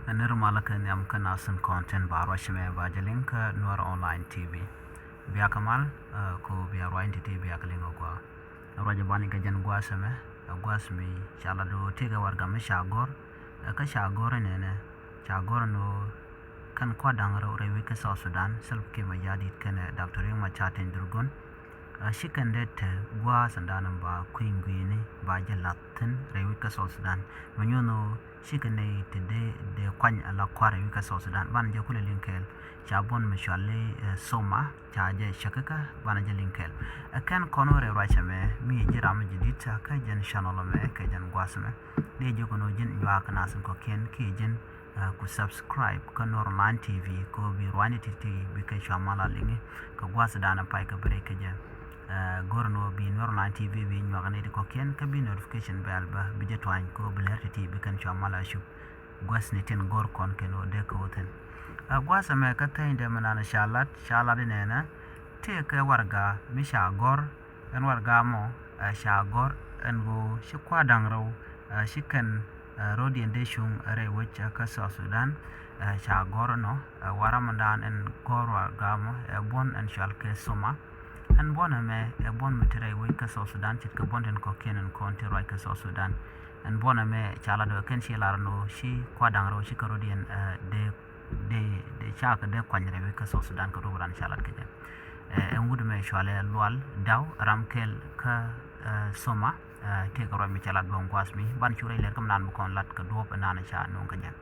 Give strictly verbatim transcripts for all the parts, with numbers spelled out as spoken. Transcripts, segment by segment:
Nir malä kɛ nhiam kä nasin content ba ruac mɛ ba jɛ liŋ kä Nuer Online T V. Bia kɛ mal, eh, ko bia ruac ni ti bia kɛ liŋ ɔ gua. Ruac ban kɛ jɛn guas mɛ, eh, guas mi ca la do tëëkɛ warga mi ca gɔr, eh, kä ca gɔr nɛnɛ, ca gɔr ni kɛn kua daŋ rɛw rɛy wi̱c kä South Sudan, Salva Kiir Mayardit kɛnɛ Doctor Riek Machar Teny Dhurgon. A ci kɛn dee te gua̱a̱th ɛn da̱a̱n ba kui̱ny gui̱i̱ni ba jɛ lath thi̱n rɛy wi̱c kä South Sudan. Mɛ nyuɔ̱n ɣöö ci kɛn nɛy te dee dee kuany ala kua̱r rɛy wi̱c kä South Sudan. Banɛ jɛ kulɛ liŋ kɛɛl ca buɔ̱n mi cuali, eh, Soma ca jɛ cäkikä banɛ jɛ liŋ kɛɛl. Ɛ kɛn kɔn wä rɛy ruacɛ mɛ mi ji̱ ram mi ji̱ di̱t kä jɛn channel mɛ kɛ jɛn gua̱a̱th mɛ. Dee ji̱ kɔn wä ji̱n nyuak kɛ nath in kɔ̱kiɛn kiɛ ji̱n, eh, ku subscribe kä Nuer Online T V kɛ ɣöö bi ruacni ti̱ti̱ bikɛ cua mal a liŋi kɛ gua̱a̱th da̱a̱n pay kɛ bi rɛy kɛ jɛ. Eh, go̱r ni ɣöö bi Nuer Online T V bi nyuak ni ti kɔ̱kiɛn kä bi notification bell bä bi jɛ tuany kɛ ɣöö bi lɛr ti̱ti̱ bikɛn cua mal a cup gua̱thni tin go̱r kɔn kɛn ɣöö dee kɛ wä thi̱n. Eh, gua̱a̱th ɛmɛ kä thɛny dee mi nan ca lat, ca lat inɛnɛ tëëkɛ warga mi ca gɔ̱r. Ɛn warga mɔ, eh, ca gɔ̱r ɛn ɣöö ci kua da̱ŋ rɛw, eh, ci kɛn, eh, rɔ̱diɛn dee cuŋ rɛy wec, eh, kä South Sudan, eh, ca gɔ̱r ɛnɔ, eh, waramdan ɛn gɔ̱r warga mɔ, eh, buɔ̱n ɛn cual kɛ Soma. Ɛn buɔ̱n ɛmɛ, eh, buɔ̱n mi te rɛy wec kä South Sudan, ce̱tkɛ buɔ̱n tin kɔ̱kiɛn ɛn kɔn te ruac kä South Sudan. Ɛn buɔ̱n ɛmɛ ca la dɔ̱ kɛn ci lar ɛn ɣöö ci kua da̱ŋ rɛw ci kɛ rɔ̱diɛn, eh, dee dee, dee cakɛ dee kuany rɛy wi̱c kä South Sudan kɛ duɔ̱p ran ca lat kɛ jɛ. Eh, ɛn wut mɛ cualɛ Lual Daw ram kɛl kä, eh, Soma, eh, tëëkɛ ruac mi ca lat buɔ̱n gua̱a̱th mi ban cu rɛy lɛr kä mi nan bi kɔn lat kɛ duɔ̱p ɛn nan ca nuɔ̱ŋ kɛ jɛ.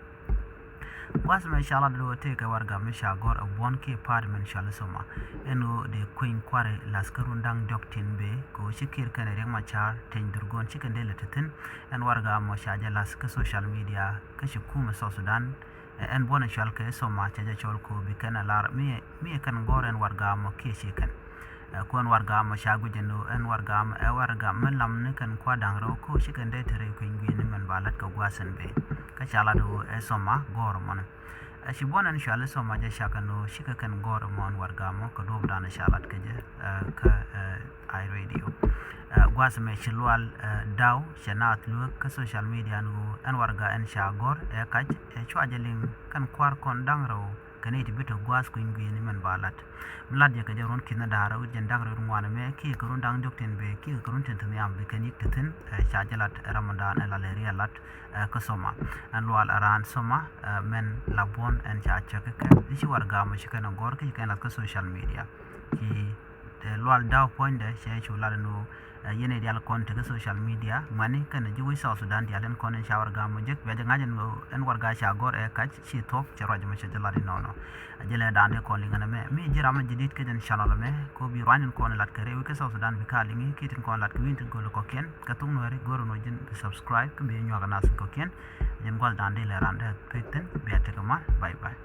Gua̱a̱th mɛ ca lat duɔ̱p tëëkɛ warga mi ca gɔ̱r ɛ buɔ̱n kiɛ pa̱a̱t mɛn cualɛ Soma. Ɛn ɣöö dee kueny kua̱ri lath kä run da̱ŋ diɔ̱k tin bëë kɛ ɣöö ci Kiir kɛnɛ Riek Machar Teny Dhurgon ci kɛn dee lɛ te thi̱n. Ɛn warga mɔ ca jɛ lath kä social media kä ci kumɛ South Sudan. Ɛ, ɛn buɔ̱n ɛ cual kɛ Soma cɛ jɛ cɔl ko bi kɛn ɛ lar mi, mi ɛ kɛn gɔ̱r ɛn warga mɔ kiɛ ci kɛn. Ɛ, ku ɛn warga mɔ ca guic ɛn ɣöö ɛn warga mɔ ɛ warga mi lam ni kɛn kua da̱ŋ rɛw ko ci kɛn dee te rɛy kui̱ny gui̱ni mɛn ba lat kɛ gua̱a̱th ɛn bëë. Kä ca lat ɣöö ɛ Soma gɔ̱r mɔni. Ɛ, ci buɔ̱n ɛn cual Soma jɛ cak ɛn ɣöö cikɛ kɛn gɔ̱r mɔ ɛn warga mɔ kɛ duɔ̱p dan ca lat kɛ jɛ, ɛ, kä, ɛ, Eye Radio. Ɛ, gua̱a̱th mɛ ci Lual, ɛ, Daw cɛ naath lueek kä social media ɛn ɣöö ɛn warga ɛn ca gɔ̱r ɛ kac ɛ cua jɛ liŋ kɛn kua̱r kɔn da̱ŋ rɛw kɛn i̱ ti bi te gua̱a̱th kui̱ny gui̱ni mɛn ba lat. Mi lat jɛ kɛ jɛ run ki̱n da̱ŋ rɛw jɛn da̱ŋ rɛw ŋuan ɛmɛ kiɛ kɛ run da̱ŋ diɔ̱k tin bëë kiɛ kɛ run tin thi̱n nhiam bi kɛn yi̱k te thi̱n, ɛ, ca jɛ lat ɛ Ramadan ɛ la lɛ riɛl lat, ɛ, kä Soma. Ɛn Lual ɛ raan Soma, ɛ, mɛn la buɔ̱n ɛn ca cäk kɛ kɛ i̱ ci warga mɔ ci kɛn ɛ gɔ̱r kä ci kɛn lat kä social media. Ci Ɛ, Lual Daw puɔ̱nydɛ cɛ cu lat ɛn ɣöö, ɛ, yɛn ɛ diaal kɔn tekɛ social media ŋuani kɛnɛ ji̱ wec South Sudan diaal ɛn kɔn ɛn ca warga mɔ jek bia jɛ ŋa̱c ɛn ɣöö ɛn warga ca gɔ̱r ɛ kac ci thuɔ̱k cɛ ruac mɔ cɛ jɛ lat inɔnɔ. Ɛ, jɛ lɛ da̱a̱n dee kɔn liŋ ɛn ɛmɛ mi ji̱ ram mi ji̱ di̱t kɛ jɛn channel ɛmɛ kɛ ɣöö bi ruany ɛn kɔn lat kɛ rɛy wec kä South Sudan bi ka liŋi kiɛ tin kɔn lat kɛ wi̱i̱n tin kɔn lɛ kɔ̱kiɛn kɛ thok Nuɛri go̱r ɛn ɣöö ji̱n bi subscribe kä bi nyuak ɛ nath kɔ̱kiɛn. Jɛn gua̱th da̱a̱n dee lɛ ran dee pek thi̱n bia tekɛ mal. Bye bye.